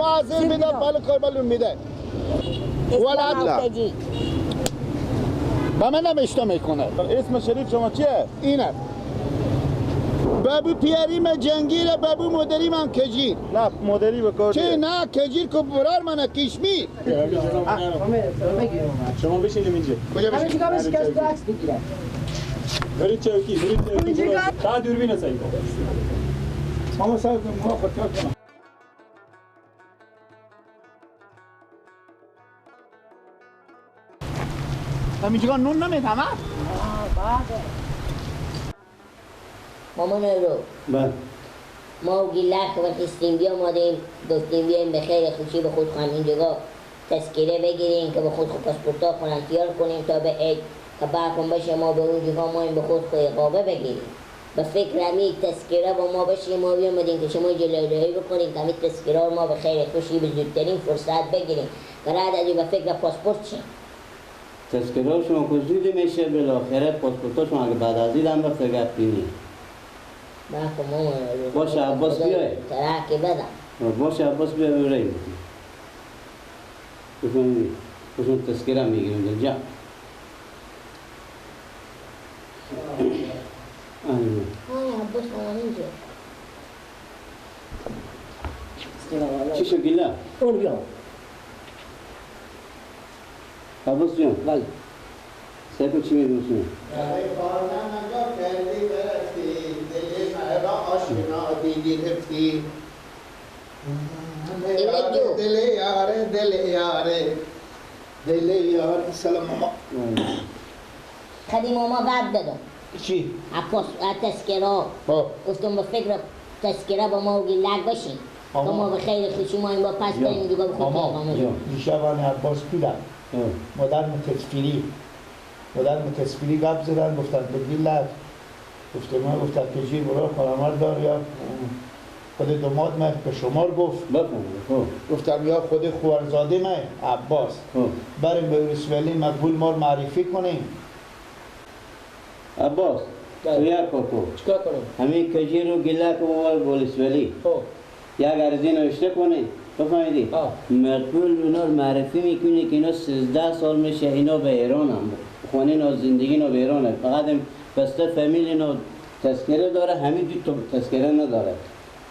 ما از این میده پل کاربلون میده. ولا با من نمیشتا میکنه. اسم شریف شما چیه؟ اینه. بابو پیاری من جنگیره، بابو مدری من کجیر. نه مدری بکار چه نه کجیر که برار من کشمیر. شما بشینیم اینجا. کجا بشینیم؟ همین که عکس بگیرم. برید چوکی، برید چوکی. تا دوربین سعی کن. ماما صاحب ما خودکار کنم. همینجا نون نمیدم ها؟ مامان رو بله. ما و گیلک و بیا آمادیم، گفتیم بیایم به خیر خوشی به خود خواهیم اینجا تذکره بگیریم که به خود خود پاسپورتا خونن تیار کنیم تا به عید که برکن بشه ما به اون جگاه ما به خود خود اقامه بگیریم. به فکر همی تذکره با ما بشه ما بیامدیم که شما جلودهی بکنیم که همی تذکره ما به خیر خوشی به زودترین فرصت بگیریم که رد از به فکر پاسپورت شیم. تذکره شما که زود میشه بالاخره پاسپورت شما اگه بعد از این هم وقت گپ بینی. باشه عباس بیای. ترک بدم. باشه عباس بیای بریم. بفهمی؟ بفهم تذکره میگیریم اینجا. آه عباس اینجا. چی شو گیلا؟ اون بیا. عباس جان. بله. سیکو چی میگی؟ آشنا گرفتی دل یاره دل یاره دل یاره سلام ماما. خدی ماما قد دادم. چی؟ عباس تذکره. گفتم به فکر تذکره با ما و گیلک باشیم. ما به خیر خوشی ما این با پس بریم دیگه به خود اقامه. دیشب عباس بودم. مادر متسفیری مادر متسفیری گپ زدن گفتن به گیلک گفته من گفتم که جی برای خانمار دار یا خود دوماد من به شمار گفت. گفتم یا خود خوارزاده من عباس بریم به ورسولی مقبول مار معرفی کنیم. عباس تو یک کار کن. چیکار کنم؟ همین کجی رو گلک و ولسولی یک عرضی نوشته کنی بفهمیدی؟ مقبول اینا رو معرفی میکنی که اینا 13 سال میشه اینا به ایران هم خانه اینا زندگی اینا به ایرانه فقط بسته فامیل اینا تذکره داره همین دو تا تذکره نداره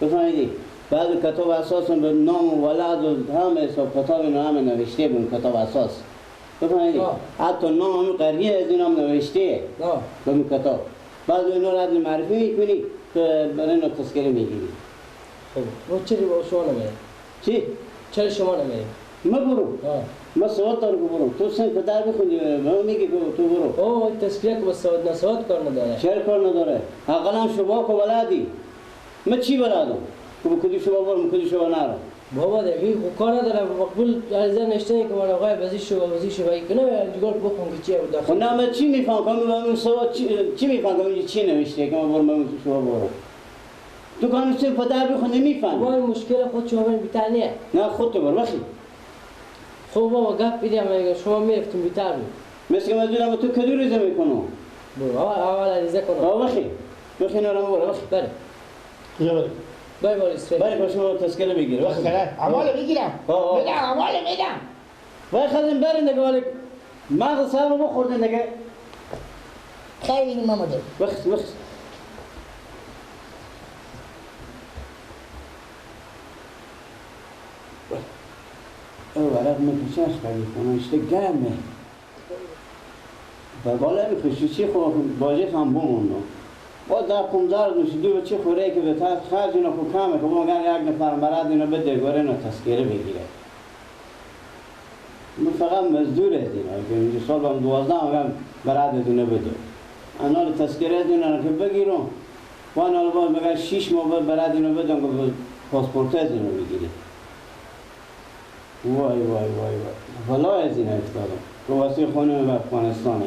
بفهمیدی؟ بعد کتاب اساس به نام و ولد و همه حساب کتاب اینا همه نوشته به کتاب اساس بفهمیدی؟ حتی نام همین قریه از اینا هم نوشته به اون کتاب بعد اینا رو عدل معرفی میکنی که برای اینا تذکره میگیری. خب چرا شما نمیری؟ چی؟ چرا شما نمیری؟ ما برو. ما سواد دارم که برو. تو سن پدر بخونی ما میگی که تو برو. اوه تذکره که با سواد نسواد کار نداره. چرا کار نداره؟ اقلا شما که بلدی. ما چی بلدم؟ که به کدی شما برم کدی شما نرم. بابا دیگه کار نداره مقبول عریضه نشته که من آقای بزی شو بزی شو بایی کنه دیگه بخون که چیه بود داخل. نه من چی میفهم که من سواد چی میفهم که چی نوشته که من برم شما برو. تو کانو سن پدر بخون نمیفهمی. با این مشکل خود شما بیتر نیه. نه خود تو برو بخی. خب بابا گپ بیدیم اگه شما میرفتیم بیتر بود. مثل که من دونم تو کدو ریزه میکنم. برو اول عریضه کنم. آه بخی. بخی نرم برو بخی. بله. کجا بریم؟ بای بالیس بله با شما تذکره بگیر. عمال میگیرم. میدم عمال میدم. وای خزم برین دیگه ولی مغز سرمو بخوردین دیگه. خیلی ماما جان. بخ بخ. او ورق میکشش بگی کنم اشته گرمه. و بالا میکشی چی خب باجه هم بموندم. با در 15 روز دو چه خوره که به طرف خرج اینا خب کمه خب مگر یک نفر مرد اینا بده گوره اینا تذکره بگیره. من فقط مزدور از اینا که اینجا سال هم 12 هم برد از اینا بده. انا رو تذکره از اینا که بگیرم و انا رو باز مگر 6 ماه بعد برد اینا بدم که پاسپورت از اینا بگیره. وای وای وای وای ولا از اینا افتادم که واسه خانم به افغانستانه.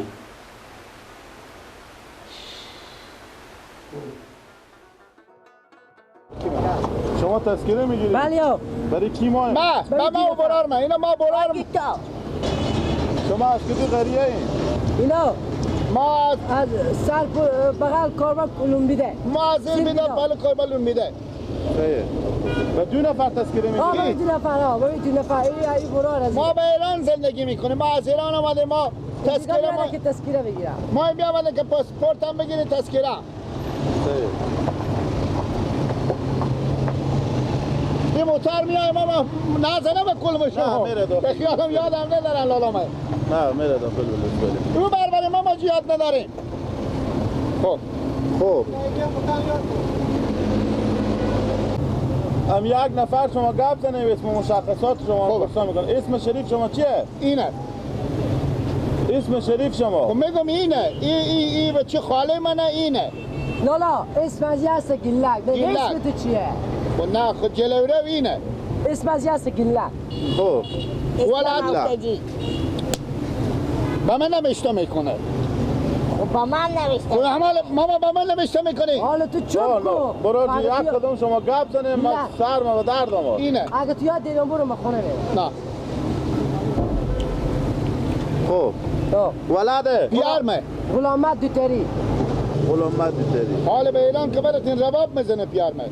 شما تذکره میگیرید؟ بله. برای کی ما؟ ما برار ما اینا ما برار. شما از کدوم قریه این؟ اینا ما از سر بغل کاربا کلمبیده. ما از این میده بغل کاربا لومبیده. صحیح. و دو نفر تذکره میگیری؟ آه دو نفر ها، دو نفر ای برار ما به ایران زندگی میکنیم، ما از ایران آمده، ما تذکره ما که تذکره بگیرم. ما بیامده که پاسپورت هم بگیریم تذکره. صحیح. یه موتور میای ما نزنه به کلم شما. به خیالم یادم ندارن لالا من. نه میره داخل ولسوالی. رو بربری ما یاد نداریم. خب خب ام یک نفر شما گپ زنیم اسم مشخصات شما پرسان میکنه. اسم شریف شما چیه؟ اینه. اسم شریف شما؟ خب میگم اینه. ای ای بچه خاله منه اینه. لالا اسم از هست گیلک. اسم تو چیه؟ خب نه خب جلوره اینه. اسم از هست گیلک. خب ولد با من نوشته میکنه. خب با من نوشته. خب ماما با من نوشته میکنی. حالا تو چوب کو. برو یک کدوم شما گپ زنیم ما سر ما به درد آمد. اینه. اگه تو یاد دیدم برو ما خونه میرم. نه. خب. ولده. پیارمه. غلامت دوتری. غلامت دوتری. حالا به ایران که براتین رباب میزنه پیارمه.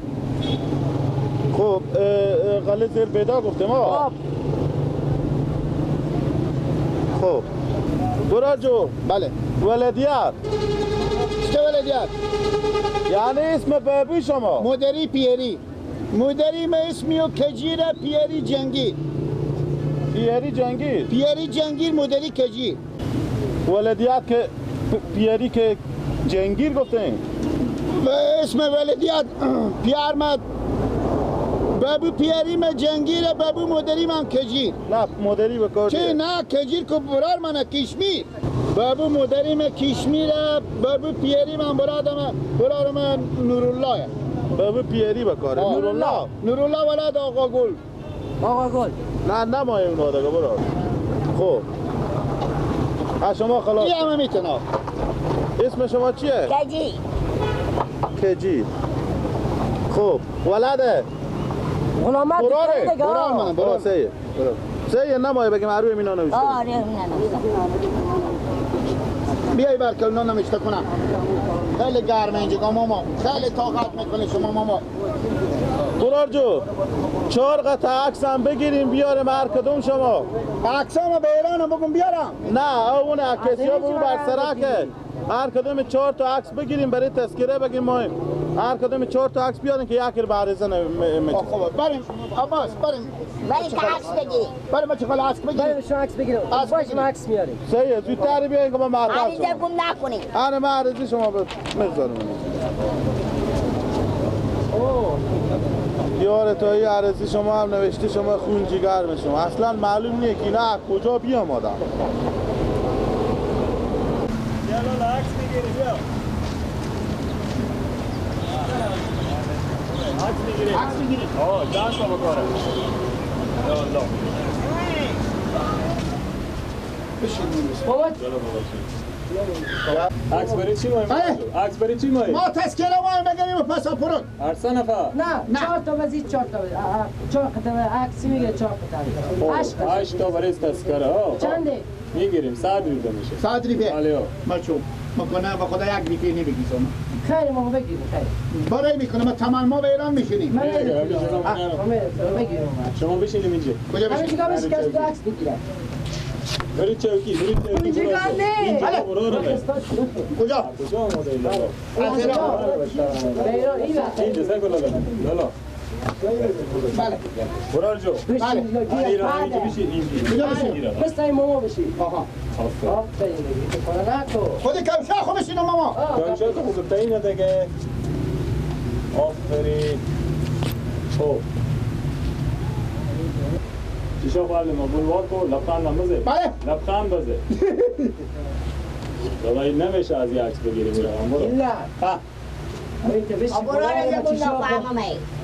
خب غله زیر پیدا گفتیم آقا. خب. برو جو. بله. ولدیت. چه ولدیت؟ یعنی اسم بابی شما؟ مدری پیری. مدری ما اسمیو کجیره پیری جنگی. پیری جنگی؟ پیری جنگی مدری کجیر. ولدیت که پیری که جنگیر گفتین؟ اسم ولدیت پیارمد بابو پیری من جنگیره بابو مدری من کجیر. نه مدری بکار چه نه کجیر که برار من کشمیر. بابو مدری من کشمیره بابو پیری من برار من نورالله. بابو پیری بکاره نورالله. نورالله ولد آقا گل. آقا گل. نه نه ما اون دیگه برار. خب از شما خلاص. این همه میتونه. اسم شما چیه؟ کجی. کجی. خب ولده غلامت براره برار من برار سیه سیه نمایه بگیم عروی مینا نوشته. آره مینا نوشته. بیای برکه اونا نوشته کنم. خیلی گرمه اینجا ماما، خیلی طاقت میکنه شما ماما. برار جو 4 قطعه عکس هم بگیریم بیاریم هر کدوم شما. عکس هم به ایران بگم بیارم. نه اون عکسی ها بگو بر سرکه. هر کدوم 4 تا عکس بگیریم برای تذکره بگیم ما هر کدوم 4 تا عکس بیارین که یک بارزه نمیشه. خب بریم عباس بریم. بریم که عکس بگیریم. بریم چه عکس بگیریم. بریم شما عکس بگیریم. باش ما عکس میاریم. صحیح زودتر بیاین که ما معطل شیم. عریضه گم نکنیم. آره ما عریضه شما میگذاریم. یار تا این عریضه شما هم نوشته شما خون جگر میشم. اصلا معلوم نیه که اینا کجا بیام آدم. یالا عکس میگیریم بیا. عکس میگیریم. عکس میگیریم. آه جان شما بکاره. یا الله. بابا عکس برای چی مایم؟ عکس برای چی مایم؟ ما تذکره مایم بگیریم و پاسپورت. هر سه نفر. نه 4 تا وزید 4 تا 4 قطعه عکس میگیره 4 قطعه. 8 تا برای تذکره. چنده؟ میگیریم 100 ریال میشه. 100 ریال. ما چون ما کنه با خدا یک ریال نمیگیریم. خیلی ما بگیریم خیلی. برای میکنه ما تمام ما به ایران میشینیم. شما بشینیم اینجا. کجا بشینیم؟ اینجا بشین که عکس بگیرم. بری چوکی بری چوکی. اینجا نه. کجا؟ کجا آماده ای لالا؟ از ایران. اینجا سر کن لالا. لالا. بله. برار جو. بله. ایران اینجا بشین اینجا. کجا بشین؟ مثل این ماما بشین. آها. آفرین دیگه. نکن. خود کمشا خود بشین ماما. کمشا تو خوب تعیین دیگه. آفرین. خب. چشا قبل مقبول وار کو لبخند هم بزه. بله. لبخند بزه. دادا این نمیشه از یه عکس بگیریم میرم برو. نه.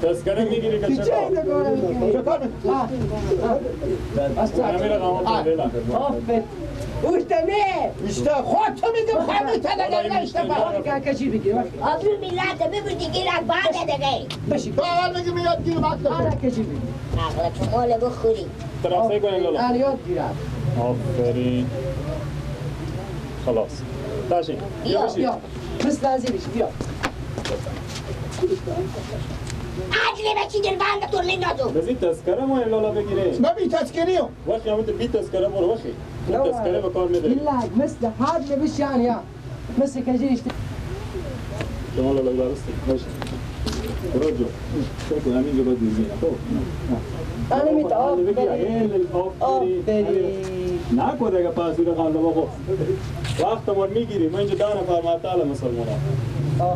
تذکره میگیری که چرا؟ آفرین. اوشتمه. اشته خود تو میگم خود تو دیگه اشته کشی بگیر. آبرو ملت ببر دیگه رگ بعد دیگه. بشی. تو اول میگی میاد گیر وقت. آره کشی بگیر. عقل شما بخوری. طرف کنین لالا. یاد گیرم. آفرین. خلاص. تاشین. بیا بیا. مثل از بیا. عجله بچی دل بند تو لندازو. بزی تذکره ما لالا بگیره. ما بی تذکریو. وخی هم بی تذکره برو وخی. تذکره به کار میداری. لا مثل حاج بش يعني يا مثل كجيش. شما لالا درستی. باشه. برو جو. شکر همین جو باید می‌بینم. خب. انا متآفرین. نکو دیگه پاسور قبل ما وقت ما میگیریم ما اینجا 10 نفر معطل مسلمانا.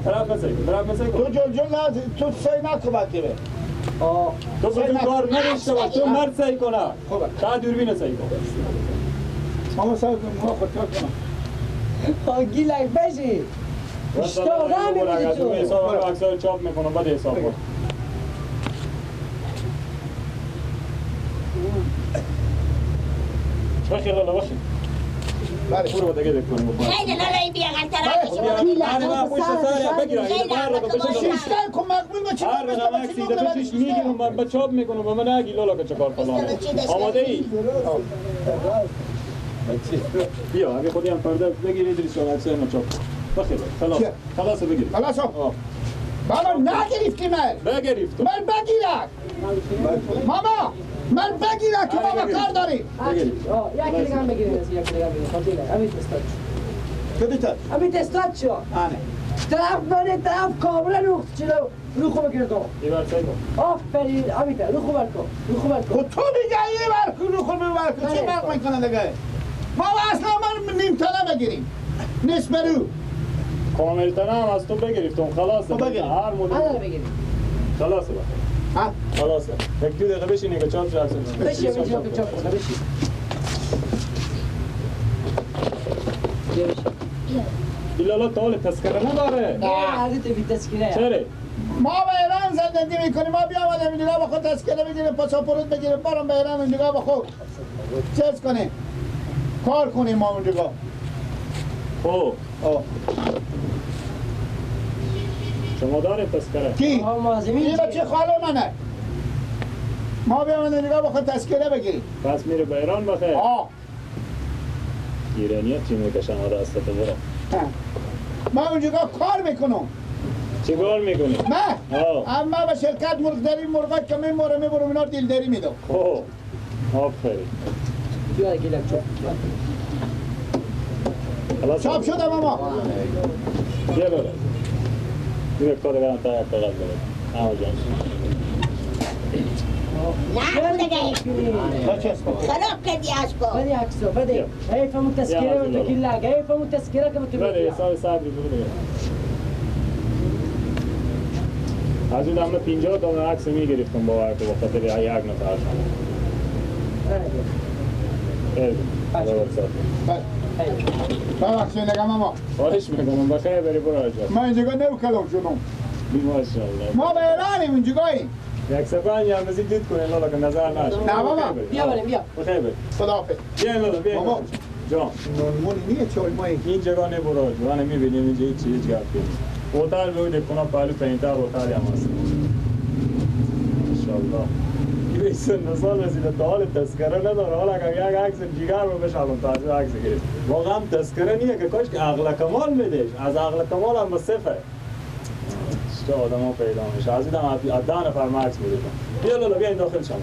طرف مسای طرف مسای تو جل جل نه تو سعی نکن باید به. تو تو کار نداشته باش تو مرد سعی کنه. خوبه. تا دوربین سعی کن. ما سعی کنم ما خود کار کنم. گیلک بشی. اشتاغه می‌بینی تو. حساب عکس‌ها چاپ میکنم بعد حساب کن. وخی لالا وخی. برو دیگه بکنیم. خیلی لالا این بیا غلطه. انا پشت سر بگیر این بار رو بشه. شیشتا کم مقبول ما چی هر رقم عکسی دفعه چیش میگیرم من با چاپ میکنم و من نگی لالا که چه کار فلان. آماده ای؟ بیا اگه خودی هم پرده بگیر ادریس جان عکسای ما چاپ. بخیر خلاص خلاص بگیر. خلاص. بابا نگرفتی من. بگرفتم. من بگیرم. ماما من بگیرم که بابا کار داری. یک دیگه هم بگیریم یک دیگه هم بگیریم. خاطر همین تستات شو. کدی تا؟ همین تستات شو. آنه. طرف منه طرف کاملا رو چلو رو خوب بگیر تو. ایوار سعی کن. آفرین همین تا رو خوب کن. رو خوب کن. خب تو میگی ایوار کن رو خوب کن چه فرق میکنه دیگه؟ ما اصلا من نیم تنه بگیریم. نصف رو. کامل تنه هم از تو بگرفتم خلاص. هر مدل. بگیریم. خلاص بخیر. ها خلاص یک دو دقیقه بشین که چاپ شد. بشین اینجا که چاپ کنه بشین. لالا تا تذکره نداره. نه عادت بی تذکره. چرا؟ ما به ایران زندگی میکنیم ما بیامدیم اینجا با خود تذکره بگیریم پاسپورت بگیریم برام به ایران اونجا با خود چیز کنیم کار کنیم ما اونجا. خب شما داره تذکره؟ کی؟ این بچه خاله منه. ما بیامدیم اینجا با خود تذکره بگیریم. پس میره به ایران بخیر. ایرانی ها چی میکشن آره تو برو. ما اونجا کار میکنم. چی کار میکنی؟ من؟ اما به شرکت مرغداری مرغا که میموره میبرم اینا دیلداری میدم. خب آفرین. بیا گیلک چاپ. چاپ شده ماما. بیا بیا. بیا کار کردم تا یک کاغذ بده. آقا جان. نه دیگه. خراب کردی عکسو. بده عکسو بده. هی فهمو تذکره و گیلک هی فهمو تذکره که بتونی. بده حساب صبری بده. از اون دمه 50 تا عکس میگرفتم باور کن به خاطر یک نفر. ببخشید نگم ماما. خواهش میکنم بخیر بری برو جان. من اینجا نو کلام شدم. ماشاءالله. ما به ایرانیم اینجاییم. یک سپنج هم بزید دید کنه لالا که نظر نشه. نه بابا. بیا بریم بیا. بخیر بری. خداحافظ. بیا لالا بیا. ماما. جان. نون نیه چای ما این جگا نه برو جان میبینیم اینجا هیچ هیچ گپی. هتل بود کنم پهلو پایین‌تر هتل هم هست. ماشاءالله. این سن سال رسیده تا حال تذکره نداره. حالا اگر یک عکس جیگر رو بشه الان تازه عکس گرفت. واقعا تذکره نیه که کاش که عقل کمال میدهش. از عقل کمال هم به صفر. چه آدم ها پیدا میشه. از این هم 10 نفر ما عکس میده. بیا لالا بیا این داخل شما.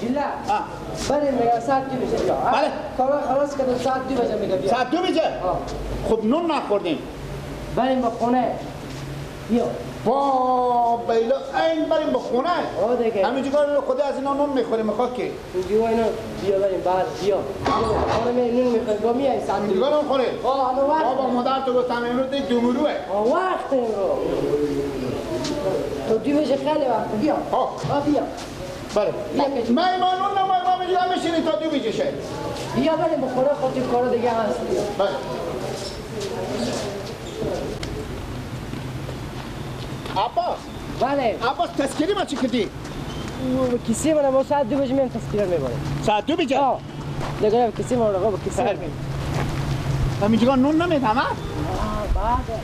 گیله بله میگم ساعت 2 بجه بیا. بله کارا خلاص کردم ساعت 2 بجه میگه بیا. ساعت 2 بجه؟ خب نون نخوردیم. بریم به خونه. بیا. با بیلا این بریم به خونه. آه دیگه. همینجوری خدا از اینا نون میخوریم میخواد که. اینجوری اینا بیا بریم بعد بیا. خونه می نون میخوریم با میای ساعت 2. اینجوری نون خوره. آه الان وقت. بابا مادر تو گفتم امروز دیگه دومروه. آه وقت امروز. تو 2 بجه خیلی وقت بیا. آه بیا. بله. من نون نمای ما میجوری میشینی تا 2 بجه شه. بیا بریم به خونه خود کارا دیگه هست. بیا. بله. عباس. بله. عباس تذکری ما چی کردی؟ کسی من با ساعت 2 بجه میام تذکره میبرم. ساعت 2 بجه؟ آه. دیگه کسی من رو با کسی. همینجوری نون نمیدم ها؟ آه بعد.